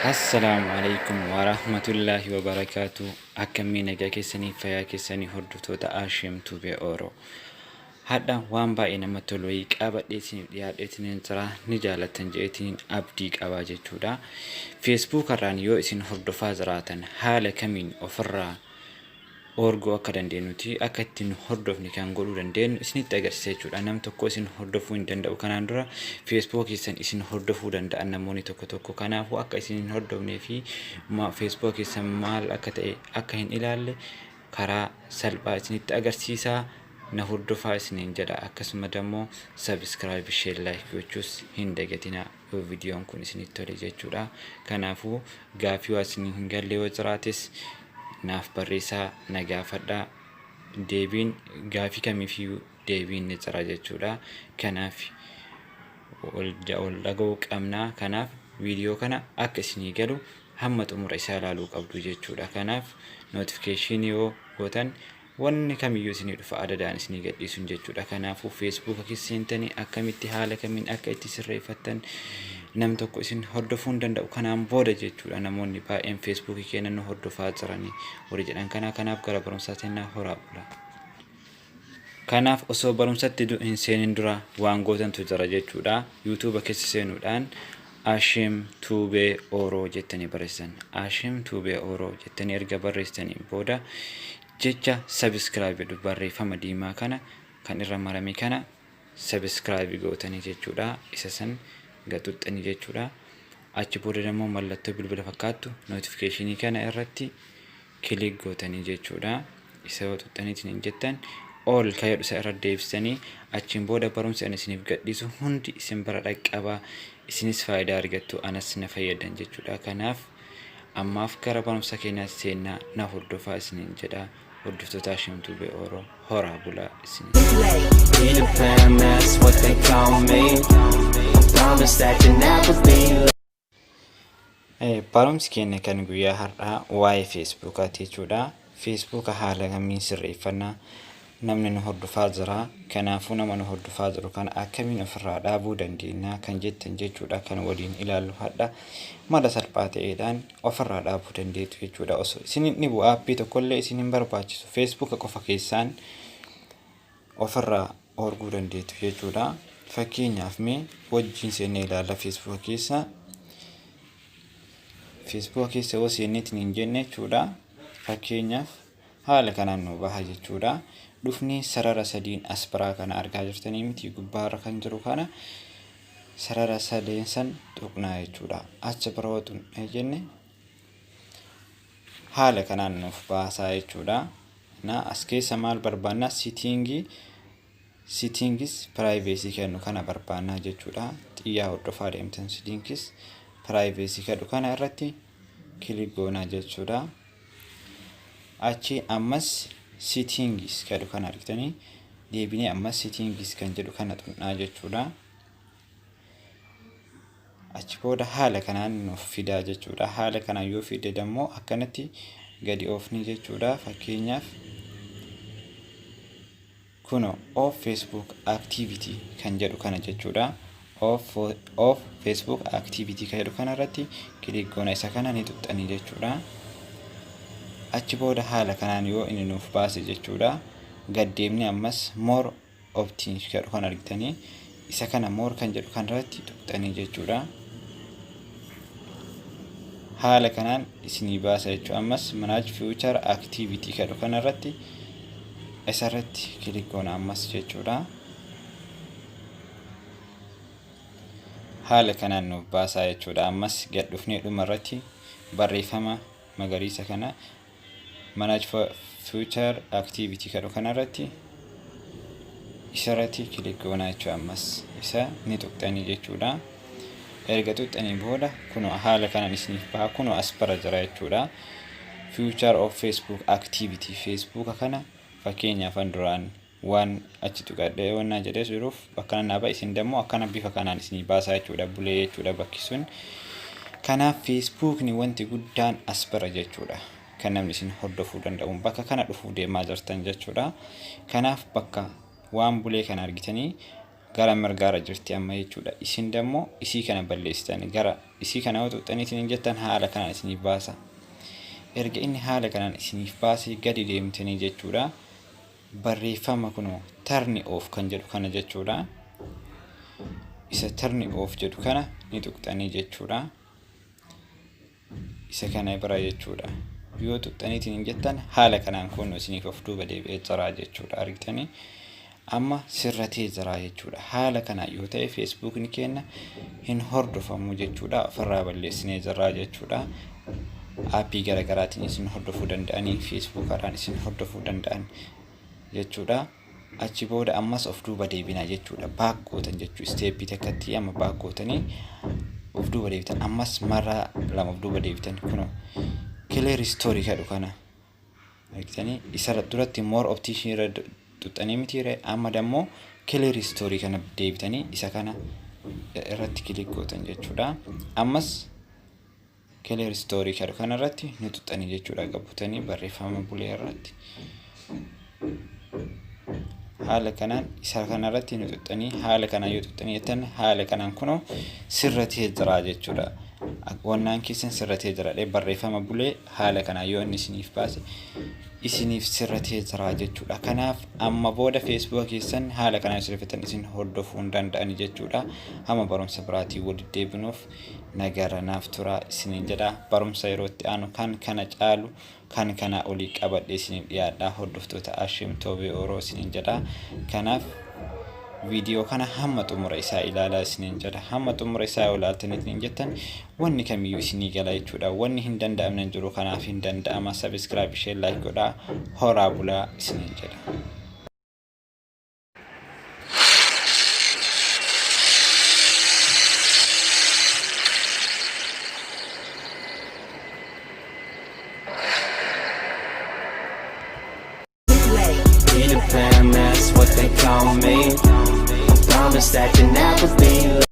Assalaamu alaikum warahmatullaahi wabarakaatu. Akkamii nagaa keessanii, fayyaa keessanii, hordoftoota Ashim Tube Oro? Hadha waan baay'ee namatti tolu wayii qabadhee isiniif dhiyaadheetiin jira, ni jaalattan jedheetiin abdii qabaa jechuudha. Facebook irraan yoo isin hordofaa jiraatan haala kamiin ofirraa oorguu akka dandeenyuti, akka ittiin hordofne kan godhuu dandeenyu isinitti agarsiisa jechuudha. Nam tokko isin hordofuu hin danda'u. Kanaan dura Facebook keessan isin hordofuu danda'an namoonni tokko tokko. Kanaafuu akka isin hin hordofnee fi Facebook keessan maal akka ta'e akka hin ilaalle karaa salphaa isinitti agarsiisa. Na hordofaa isiniin jedha. Akkasuma dammoo subscribe, share, like gochuus hin dagatinaa yoo viidiyoon kun isinitti tole jechuudha. Kanaafuu gaafii waa isin hin galle yoo jiraates naaf barreessaa, na gaafadhaa. Deebiin gaafii kamiifiyyuu deebiin ni jira jechuudha. Kanaaf wal dhaga'uu qabna. Kanaaf viidiyoo kana akka isinii galu hamma xumura isaa ilaaluu qabdu jechuudha. Kanaaf notification yoo gootan wanni kamiyyuu isinii dhufa adadaan isinii gadhiisuun jechuudha. Kanaafuu Feesbuuka keessa seentanii akkamitti, haala kamiin akka itti sirreeffattan nam tokko isin hordofuu hin danda'u kanaan booda jechuudha. Namoonni baay'een Feesbuukii keenya nu hordofaa jiranii warri jedhan kana. Kanaaf gara barumsaa seennaa, horaa bula. Kanaaf osoo barumsatti hin seenin dura waan gootantu jira jechuudha. YouTube keessa seenuudhaan Ashim Tube Oro jettanii barreessitan. Ashim Tube Oro jettanii erga barreessitaniin booda jecha subscribe jedhu, barreeffama diimaa kana kan irra marame kana subscribe gootanii jechuudha. Isa san gaxuxxanii jechuudha. Achi booda immoo mallattoo bilbila fakkaattu notification kana irratti click gootanii jechuudha. Isa yoo xuxxaniitiin hin jettan all ka jedhu isa irra deebistanii, achiin booda barumsi ani isiniif gadhiisu hundi isin bira dhaqqaba, isinis faayidaa argattu, anas na fayyadan jechuudha. Kanaaf ammaaf gara barumsa keenyaatti seennaa, na hordofaa isiniin jedha. Hordoftoota Ashim Tube Oro, horaa bulaa isiniin. Peter Pan, that's what they call me. I promise that you'll never be. Barumsi keenya kan guyyaa har'aa waa'ee Feesbuukaati jechuudha. Feesbuuka haala kamiin sirreeffannaa? Namni nu hordofaa jira. Kanaafuu nama nu hordofaa jiru kana akkamiin ofirraa dhaabuu dandeenya kan jettan jechuudha kan waliin ilaallu har'a. Mala salphaa ta'eedhaan ofirraa dhaabuu dandeettu jechuudha. Osoo isin hin dhibu, aappii tokkollee isin hin barbaachisu. Feesbuuka qofa keessaan ofirraa arguu dandeettu jechuudha. Fakkeenyaaf mee wajjin seennee ilaalla Feesbuuka keessa. Feesbuuka keessa yoo seenneetiin hin jenne jechuudha. Fakkeenyaaf haala kanaan nu baha jechuudha. Dhufnee sarara sadiin as biraa kana argaa jirtanii miti, gubbaarra kan jiru kana sarara sadeen san tuqnaa jechuudha. Achi bira yoo tuqnee jenne haala kanaan nuuf baasaa jechuudha. Na as keessa maal barbaanna? Setting, settings, privacy kennu kana barbaannaa jechuudha. Xiyyaa hordofaa deemtan settings, privacy jedhu kana irratti click goonaa jechuudha. Achi ammas settings jedhu kana argitanii deebinee ammas settings kan jedhu kana tuqnaa jechuudha. Achi booda haala kanaan nuuf fidaa jechuudha. Haala kanaan yoo fide dammoo akkanatti gadi oofni jechuudha. Fakkeenyaaf kuno off Facebook activity kan jedhu kana jechuudha. Off Facebook activity kan jedhu kana irratti click goona, isa kana ni tuqxanii jechuudha. Achi booda haala kanaan yoo inni nuuf baase jechuudha. Gad deemnee ammas more options jedhu kan argitanii isa kana more kan jedhu kan irratti tuqxanii jechuudha. Haala kanaan isinii baasa jechuudha. Ammas manage future activity jedhu kana irratti, isa irratti click goona ammas jechuudha. Haala kanaan nuuf baasaa jechuudha. Ammas gad dhufnee dhuma irratti barreeffama magariisa kana manage future activity jedhu kana irratti, isa irratti click goonaa jechuudha. Ammas isa ni tuqxanii jechuudha. Erga tuqxanii booda kunoo haala kanaan isiniif baha, kunoo as bara jira jechuudha. Future of Facebook activity, Facebook kana fakkeenyaaf an duraan waan achi tuqadhee wannaa jedhee jiruuf akkana naa ba'a, isin dammoo akkana bifa kanaan isinii baasaa jechuudha, bulee jechuudha bakki sun. Kanaaf Feesbuukni wanti guddaan as bara jechuudha. Kan namni isin hordofuu danda'u bakka kana dhufuu deemaa jirtan jechuudha. Kanaaf bakka waan bulee kana argitanii Gara mirgaarra jirti amma jechuudha. Isin dammoo isii kana balleessitanii gara isii kana yoo tuqxanii isiniin jettan haala kanaan isiniif baasa. Erga inni haala kanaan isiniif baasee gadi deemtanii jechuudha. Barreeffama kunoo turn off kan jedhu kana jechuudha. Isa turn off jedhu kana ni tuqxanii jechuudha. Isa kana bira jechuudha. Yoo tuqxaniitiin hin jettan haala kanaan kun isiniif of duuba deebi'ee jira jechuudha. Argitanii amma sirratee jira jechuudha. Haala kanaan yoo ta'e Feesbuukni keenya hin hordofamu jechuudha. Ofirraa balleessinee jirra jechuudha. Aappii garaagaraatiin isin hordofuu danda'anii, Feesbuukaadhaan isin hordofuu danda'an jechuudha. Achi booda ammas of duuba deebina jechuudha. Back gootan jechuu step takkatti amma back gootanii of duuba deebitan, ammas marraa lama of duuba deebitan, kunoo clear history kadhu kana argitanii, isa duratti more option irra tuxxanii mitiire, amma dammoo clear history kana deebitanii isa kana irratti click gootan jechuudha. Ammas clear history kadhu kana irratti ni tuxxanii jechuudha, qabbutanii barreeffama bulee irratti. Haala kanaan isa kana irratti ni tuxxanii, haala kanaan yoo tuxxanii jettan haala kanaan kunoo sirratee jira jechuudha. Wannaan keessan sirratee jira, barreeffama bulee haala kanaan yoo inni isiniif baase isiniif sirratee jira jechuudha. Kanaaf amma booda Feesbuuka keessan haala kanaan sirreeffatan isin hordofuu hin danda'ani jechuudha. Hamma barumsa biraatiin walitti deebinuuf nagara naaf tura isiniin jedha. Barumsa yeroo itti aanu kan kana caalu, kan kana olii qabadhee isiniif dhiyaadha. Hordoftoota Ashim Toobee Oroo isiniin jedha. Kanaaf viidiyoo kana hamma xumura isaa ilaalaa isiniin jedha. Hamma xumura isaa yoo ilaaltaniitiin jettan wanni kamiyyuu isinii gala jechuudha. Wanni hin danda'amne hin jiru, kanaaf hin danda'ama. Subscribe, ishee like godhaa, horaa bulaa isiniin jedha. Peter Pan, that's what they call me. I promise that you'll never be.